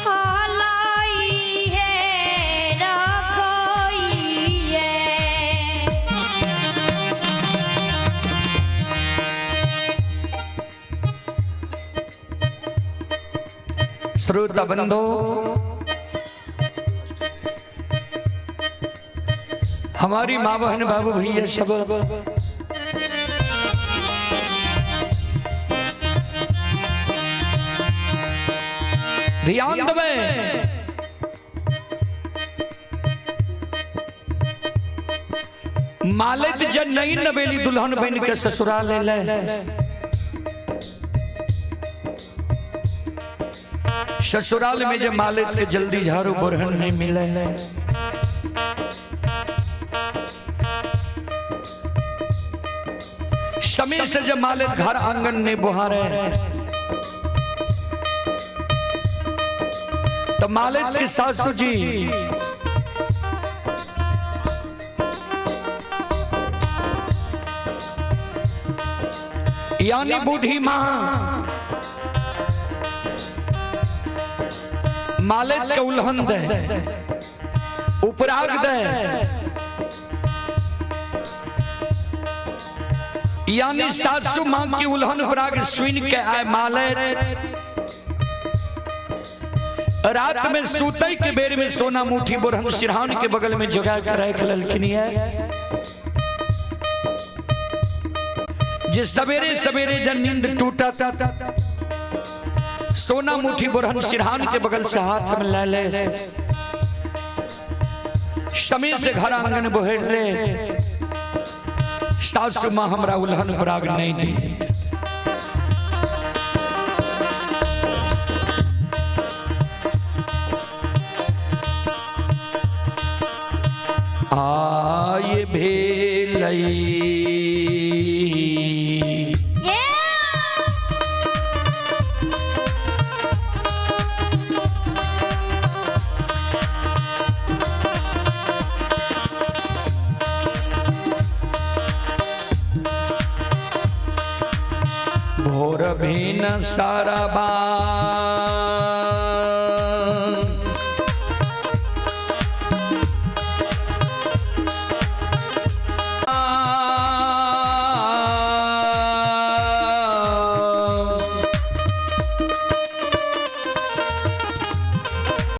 हलई हे रखइए। श्रोता बंधो, हमारी माँ बहन बाबू भैया सब ध्यान देवे। मालित जन नई नवेली दुल्हन बन के ससुराल ले, ससुराल में जब मालिक के जल्दी झाड़ू बुरहन नहीं मिले, समय से जब मालिक घर आंगन नहीं बुहारे, तो मालिक की सासू जी यानी बूढ़ी मां मालिक के उल्हन दे, उपराग दे, यानी सासू मां की उल्हन उपराग सुन के आए मालिक रात में सूते के बेर में सोना मुठी बुरहन सिरहान के बगल में जोगा के रख ललखिन है। जे सवेरे सवेरे जब नींद टूटा, सोना मुठी बुरहन सिरहान के बगल से हाथ में ले ले, समय से घर आंगन बोहेर रे, सासु मां हमरा उल्हन पराग नहीं दी। आय भेलई भोर भीन सरबा,